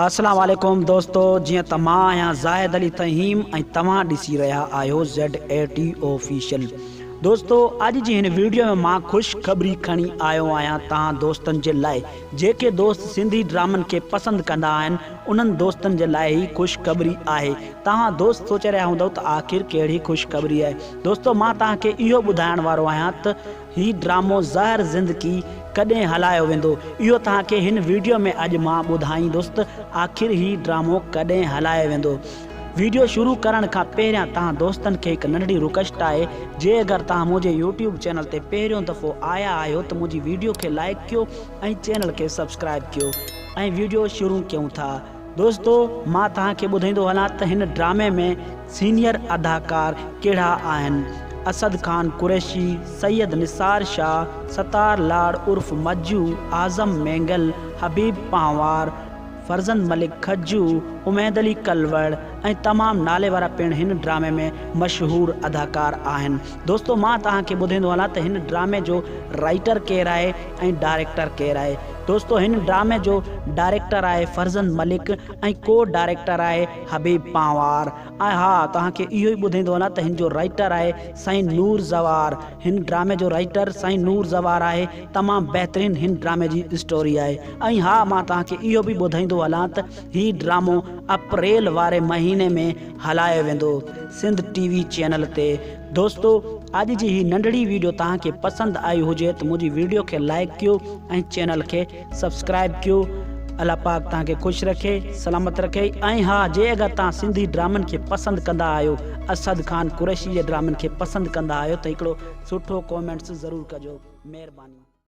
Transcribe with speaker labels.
Speaker 1: اسلام عليڪم دوستو جيئن ته مان آهيان زاهد علي ٿهيم ۽ توهان ڏسي رهيا آهيو زيڊ اي ٽي آفيشل دوستو اڄ جي هن ويڊيو ۾ مان خوش خبري کڻي آيو آهيان توهان دوستن جي لاء جيڪي دوست سنڌي ڊرامن کي پسند ڪندا آهن انهن دوستن جي لاء هي خوش خبري آهي توهان دوست سوچي رهيا هوندؤ ته آخر ڪهڙي خوش خبري آهي دوستو مان توهان کي اهو ٻڌائڻ وارو آهيان ته هي ڊرامو زهر زندگي ڪڏهن هلايو ويندو اهو توهان کي هن ويڊيو ۾ اڄ مان ٻڌائيندس ته آخر هي ڊرامو ڪڏهن هلايو ويندو. ويڊيو شروع ڪرڻ کان پهريان توهان دوستن کي هڪ ننڍڙي رڪويسٽ آهي جي اگر توهان منهنجي يوٽيوب چينل تي پهريون دفعو آيا آهيو ته منهنجي ويڊيو کي لائيڪ ڪيو ۽ چينل کي سبسڪرائيب ڪيو ۽ ويڊيو شروع ڪيون ٿا. دوستو مان توهان کي ٻڌائيندو هلان ته هن ڊرامي ۾ سينيئر اداڪار ڪهڙا آهن، اسد خان قريشي، سيد نثار شاهه، ستار لاڙ عرف مجو، اعظم مينگل، حبيب پنهوار، فرزند ملڪ کجو، اميد علي ڪلوڙ ۽ تمام نالي وارا پڻ هن ڊرامي ۾ مشهور اداڪار آهن. دوستو مان توهان کي ٻڌائيندو هلان ته هن ڊرامي جو رائيٽر ڪير آهي ۽ ڊائريڪٽر ڪير آهي. دوستو هن ڊرامي جو ڊائريڪٽر آهي فرزند ملڪ ۽ ڪو ڊائريڪٽر آهي حبيب پنهوار ۽ ها توهان کي اهو ئي ٻڌائيندو هلان ته هن جو رائيٽر آهي سائين نور زوار هن ڊرامي جو رائيٽر سائين نور زوار آهي تمام بهترين هن ڊرامي جي اسٽوري آهي ۽ ها مان توهان کي اهو به ٻڌائيندو هلان ته هي ڊرامو اپريل واري مهيني ۾ هلايو ويندو سنڌ ٽي وي چينل تي دوستو اڄ جي هي ننڍڙي ويڊيو توهان کي پسند آئي هجي ته منهنجي ويڊيو کي لائيڪ ڪيو ۽ چينل کي سبسڪرائيب ڪيو الله پاڪ توهان کي خوش رکي سلامت رکي ۽ ها جي اگر توهان سنڌي ڊرامن کي پسند ڪندا آهيو اسد خان قريشي جي ڊرامن کي پسند ڪندا آهيو ته هڪڙو سٺو ڪومينٽس ضرور ڪجو مهرباني.